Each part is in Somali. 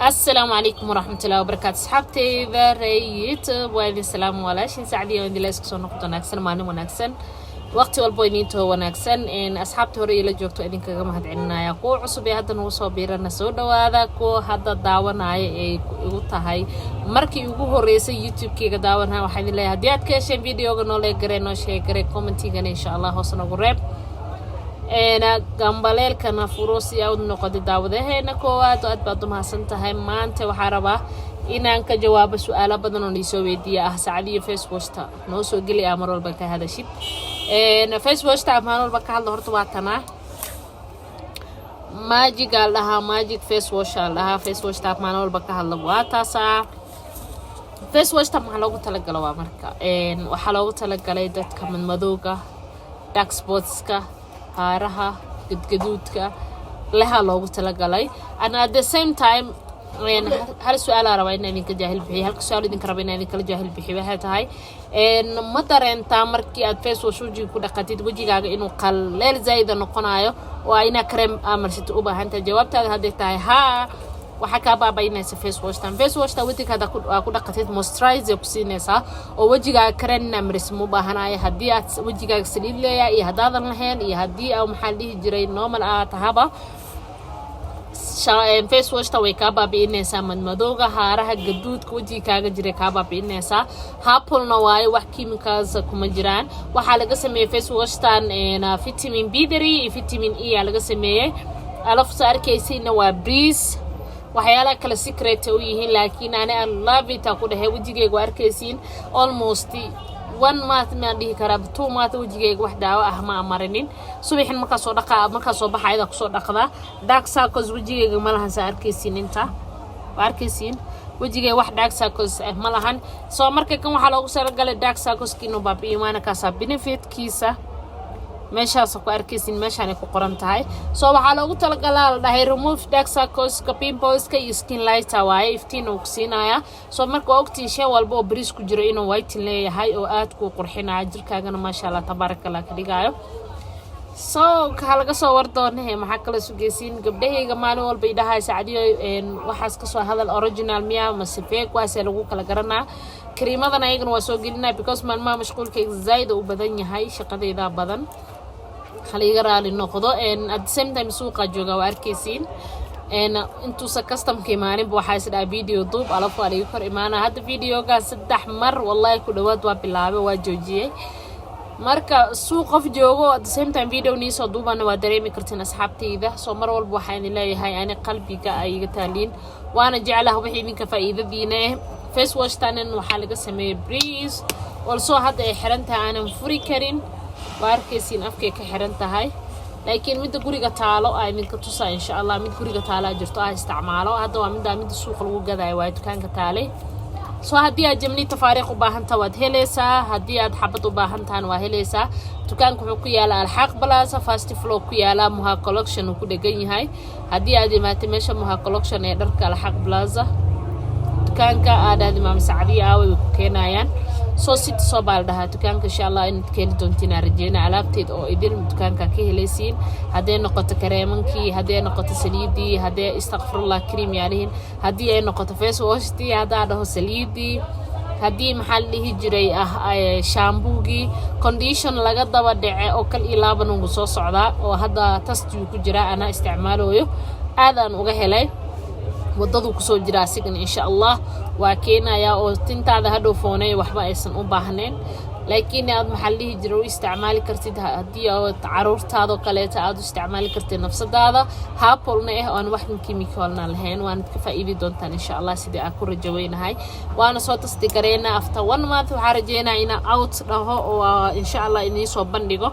Asalaamu calaykum waraxmatullahi wabarakaatu. Asxaabteyda ree YouTube, waa idin salaam. Walaashin Sacdiya oo idin isku soo noqdo wanaagsan, maalin wanaagsan, waqti walbo idiintoo wanaagsan. Asxaabta hore ila joogto idinkaga mahadcelinaya. Kuwa cusub ee hadda nagu soo biirana, soo dhawaada. Kuwa hadda daawanaya ee igu tahay markii ugu horeysay YouTube-keyga daawanaya, waxaa idin leeyahay, haddii aad ka hesheen videoga, noo like garee, noo share garee, commentigana insha Allah hoos nagu reeb, gambaleelkana furo si aad noqotay daawadaheena koowaad. Aad baad u mahadsan tahay. Maanta waxaa rabaa inaan ka jawaabo su-aalo badan oo niisoo weydiiya ah: "Sacdiyo, face washta noo soo geli ah, mar walba ka hadashid face washta." Maalin walba ka hadla. Horta waa tanaa, Magic aa dhahaa, Magic face wash aa dhahaa. Face washta maalin walba ka hadla waa taasaa. Face washta maxaa loogu talagala? Waa marka waxaa loogu talagalay dadka madmadowga, dark spotska, haaraha gadgaduudka leha loogu talagalay. And at the same time, hal su-aalaa rabaa inaa idinka jaahil bixiyo. Halka su-aal idinka raba inaa idinkala jaahil bixiyo waxay tahay: ma dareentaa markii aad face wash wejiga ku dhaqatid, wejigaaga inuu qaleel zaa'ida noqonayo oo aa inaa cream aa marsito u baahantahay? Jawaabtaada hadday tahay haa, waxaa kaa baabainaysa face washtan. Face washta wejiga hadda aa ku dhaqatid, moisturizer ku siinaysaa oo wejigaaga cream inaa mariso ma u baahanayo. Haddii aad wejigaaga saliid leeyahay iyo haddaadan lahayn iyo haddii aa, maxaa la dhihi jiray, normal aa tahaba, face washta way kaa baabi'inaysaa madmadowga, haaraha gaduudka wejiga kaaga jiray kaa baabi'inaysaa. Herbalna waayo, wax chemicals kuma jiraan. Waxaa laga sameeyey face washtan vitamin B3 iyo vitamin E aa laga sameeyey. Alafta arkaysiina waa breeze. Waxyaalaha kale secret u yihiin, laakiin ani I love it aa ku dhahay. Wejigeyga waa arkaysiin, almost one month maan dhihi karaa, 2 month wejigeyga wax daawo ah ma marinin. Subaxin markaa soo dhaqa, markaa soo baxa ayada kusoo dhaqdaa. Dark circles wejigeyga ma lahan, saa arkaysiin. Inta waa arkaysiin, wejigeyga wax dark circles ah ma lahan. Soo marka kan waxaa loogu talagalay dark circleska inuu baabi'iyo, waana kaasaa benefitkiisa. Meeshaas ku arkaysin, meeshaanay ku qoran tahay. So waxaa loogu talagalaa la dhahay remove dark circleska, pimpleska iyo skin lighter waaye, iftiin uu ku siinayaa. So marka waa ogtiin, shay walba oo bariis ku jiro inuu whitening leeyahay oo aad kuu qurxinaya jirkaagana, maasha Allah, tabaaraka Allah ka dhigaayo. So kaa laga soo war doonahe. Maxaa kala sugeysiin? Gabdhahayga maalin walba idhahay: "Sacdiyo, waxaas kasoo hadal, original miya mase fake? Waasee lagu kala garanaa?" Kariimadan ayagana waa soo gelinaa, because maalmaha mashquulkayga zaaid u badan yahay, shaqadeydaa badan, haliiga raali noqdo. At the same time suuqaa jooga, waa arkaysiin. Intuusa customka imaaninba waxaa is dhaha video duub, alaf waa liiga kor imaana. Hadda videogaa saddex mar wallahi ku dhawaad waa bilaabay, waa joojiyey. Marka suuq qof joogo, at the same time video niisoo duubana, waa dareemi kartiin, asxaabtayda. Soo mar walba waxaa idin leeyahay, ani qalbiga ay iga taaliin, waana jeclaha wixii idinka faa'iidadiina ah. Face washtanin waxaa laga sameeyey breeze also. Hadda ay xiran tahay, aanan furi karin, waa arkaysiin, afkay ka xiran tahay. Laakiin midda guriga taalo aa idinka tusaa insha Allah. Mid guriga taalaa jirto ah isticmaalo. Hadda waa middaa, midda suuqa lagu gadaayo waa dukaanka taalay. So haddii aad jamli tafaariiq u baahantaha, waad helaysaa. Haddii aad xabad u baahan tahana, waa helaysaa. Dukaanka wuxuu ku yaalaa Alxaaq Plaza, first floor ku yaalaa, Muha Collection uu ku dhegan yahay. Haddii aad imaatay meesha Muha Collection ee dharka Alxaaq Plaza, dukaanka aad aadi "Maama Sacdiya aaway", way ku keenayaan. Soo City soo baa la dhahaa dukaanka. Insha Allah inaad ka heli doontiin aan rajeyna. Alaabteed oo idin dukaanka ka helaysiin, hadday noqoto kareemankii, hadday noqoto saliidii, haddee, istakfirullah, cream yaalihin, haddii ay noqoto face washtii, haddaa dhaho saliidii, haddii, maxaa la dhihi jiray, ah shampoogii, condition laga daba dhace oo kal iyo laaban ugu soo socdaa oo hadda tastiu ku jiraa, anaa isticmaalayo, aad aan uga helay, wadaduu kusoo jira asigana, insha Allah waa keenayaa. Oo tintaada hadhow fooney waxba aysan u baahnayn, laakiin aad, maxaa la dhihi jira, u isticmaali kartid haddii aad caruurtaadoo kaleeta aad u isticmaali kartid, nafsadaada, herbalna ah, oon wax chemicalna lahayn. Waanad ka faa'iidi doontaan insha Allah, sidii aan ku rajaweynahay. Waana soo tasti gareynaa. After one month waxaa rajeynaa inaa out dhaho oo insha Allah inii soo bandhigo.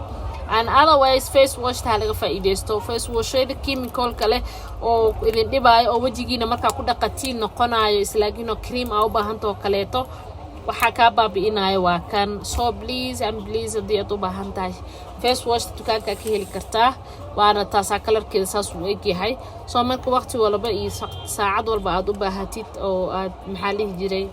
And otherwise, face washta ha laga faa'iideysto. Face washayda chemicalka leh oo idin dhibaayo oo wejigiina markaa ku dhaqatiin noqonayo islaakiinoo cream aa u baahantao kaleeto, waxaa kaa baabi'inayo waa kan. So please and please, haddii aad u baahan tahay face wash, dukaankaa ka heli kartaa. Waana taasaa, colorkeeda saas uu egyahay. So marka waqti walba iyo saacad walba aad u baahatid oo aad, maxaa lihi jiray.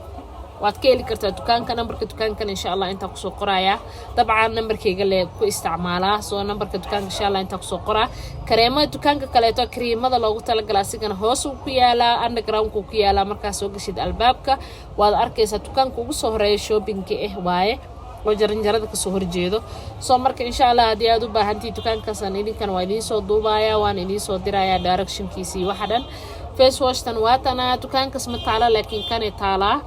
Waad ka heli kartaa dukaanka. Nambarka dukaankan insha Allah intaa kusoo qorayaa. Dabcan nambarkayga le ku isticmaalaa, soo nambarka dukaanka insha Allah intaa kusoo qoraa. Kareemada dukaanka kaleeto, kariimada loogu talagala, asigana hoos uu ku yaalaa, undergroundku ku yaalaa. Markaa soo gashid albaabka waad arkaysaa, dukaanka ugu soo horeeya shoppingka waaye oo jaranjarada kasoo horjeedo. Soo marka insha Allah haddii aad u baahantihi dukaankaasaan idinkan waa idiin soo duubaya, waan idiin soo dirayaa directionkiisa iyo waxa dhan. Face washtan waatana, dukaankaas ma taala, laakiin kanay taalaa.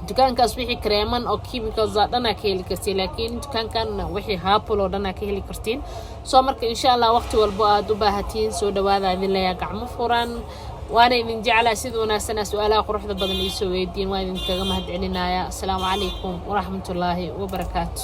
Dukaankaas wixii kareeman oo chemicals oo dhan aa ka heli kartiin, laakiin dukaankan wixii herbal oo dhan aa ka heli kartiin. Soo marka insha Allah waqti walbo aad u baahatiin, soo dhawaada idin leeyaa, gacmo furan. Waana idin jeclaa. Sida wanaagsanaa su-aalaha quruxda badan iisoo weydiin, waan idinkaga mahad celinaya. Asalaamu calaykum waraxmatullaahi wabarakaatu.